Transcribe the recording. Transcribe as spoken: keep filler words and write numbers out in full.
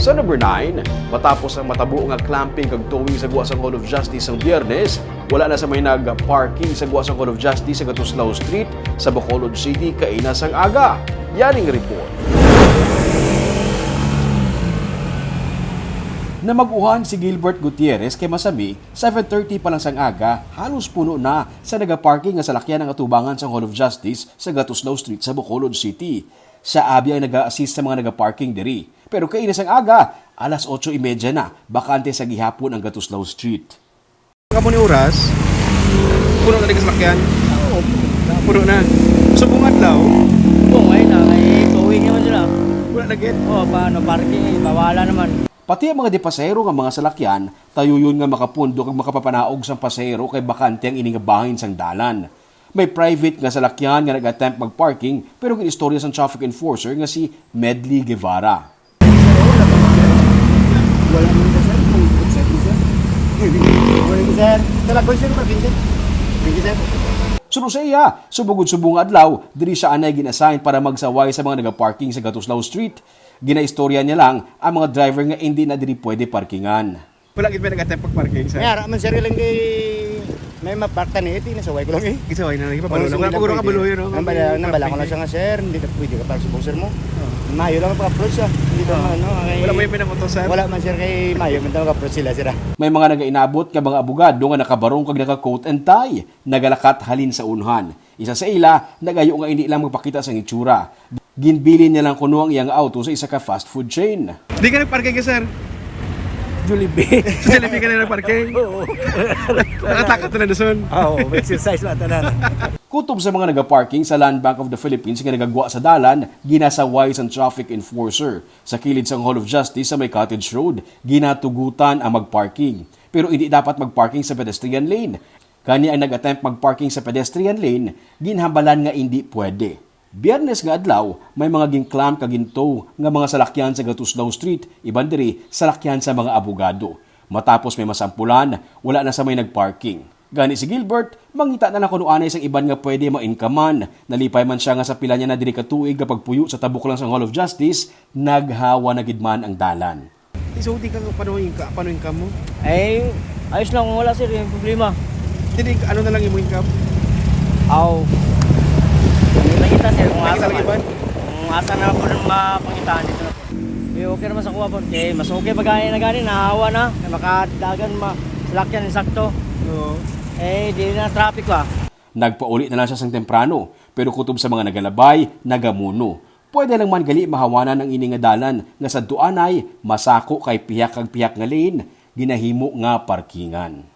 Sa number nine, matapos ang matabo nga clamping kag towing sa gwa sang Hall of Justice sang Biyernes, wala na sa may nag-parking sa gwa sang Hall of Justice sa Gatuslao Street sa Bacolod City kaina sang aga. Yaring report. Namag-uhan si Gilbert Gutierrez kay masami, seven thirty pa lang sang aga, halos puno na sa nagaparking nga salakyan ang atubangan sang Hall of Justice sa Gatuslao Street sa Bacolod City. Siya abi ang naga-assist sa mga nagaparking diri. Pero kaina sang aga, alas otso y media na, bakante sa gihapon ang Gatuslao Street. Kamo ni oras, puno na di ka salakyan? Oo, puno na. Puno na. Subong adlaw? Oo, ngayon na, kay towing naman sila. Wala na gid. Oo, paano, parking, eh, bawala naman. Pati ang mga dipasahero nga mga salakyan, tayuyon nga makapundo kag makapapanaog sang pasahero kay bakante ang ini nga bahin sang dalan. May private nga salakyan nga nag-attempt mag-parking pero ginistorya sang traffic enforcer nga si Medley Guevara. Wala man ka, sir, kung accept mo, sir. Wala mo, sir. Talagoy, sir, pag-, sir. Thank you, sir. Suno sa iya, subong gud subong nga adlaw, diri siya anay gin-assign para magsaway sa mga nagaparking sa Gatuslao Street. Ginaistorya niya lang ang mga driver nga indi na diri pwede parkingan. Wala gid may nag-attempt pag-parking, sir? May ara man, sir, lang kay may mapark tani, iti nasaway ko lang, eh. Gisaway na lang, ipabalo lang. Wala pa guro kabalo yun, no? Nambala, nambala ko lang siya nga, "Sir, hindi na pwede ka park sa boxer mo." Oh. Mayo lang ang pag-approach, ah. Hindi naman, ano, kay wala may pinangutos, sir? Wala man, sir, kay mayo man daw mag-approach sila, sir, ah. May mga nagainabot nga mga abogado nga nakabarong kag naka-coat and tie, nagalakat halin sa unhan. Isa sa ila, nagayo nga indi lang magpakita sang itsura. Ginbilin niya lang kuno ang iyang auto sa isa ka fast food chain. Di ka nagparking ka, sir? Jollibee. Sa Jollibee ka na nagparking? Oo. Nakatakat na na, son. Ah, oo, may exercise na tanan. Kutob sa mga nagaparking sa Land Bank of the Philippines nga nagagwa sa dalan, ginasaway sang traffic enforcer. Sa kilid sang Hall of Justice sa may Cottage Road, ginatugutan ang magparking. Pero indi dapat magparking sa pedestrian lane. Gani ang nag-attempt mag-parking sa pedestrian lane, ginhambalan nga indi pwede. Biyernes nga adlaw, may mga gin-clamp kag gin-tow nga mga salakyan sa Gatuslao Street, iban diri salakyan sa mga abogado. Matapos may masampulan, wala na sa may nag-parking. Gani si Gilbert, mangita na lang kuno anay sang iban nga pwede ma-incomean. Nalipay man siya nga sa pila niya na diri ka tuig nga pagpuyo sa tabok lang sang Hall of Justice, naghawa na gid man ang dalan. So, di ka, paano yung ka-, paano yung income mo? Ay, ayos lang kung wala, sir, yung problema. Hindi, ano na lang yung income? Aw. Hindi lang kita, sir, kung asa lang man. Iban? Kung asa na po nang mapangitaan dito na po. Eh, okay naman sa kuha po. Eh, mas okay pa gani na gani, nahawa na. Kaya makadagan, ma-, salakyan, insakto. Oo. Eh, di na traffic pa. Nagpauli na lang siya sang temprano, pero kutob sa mga nagalabay, nagamuno. Pwede lang man gali mahawanan ang ini nga dalan nga sadto anay masako kay pihak kag pihak nga lane ginahimo nga parkingan.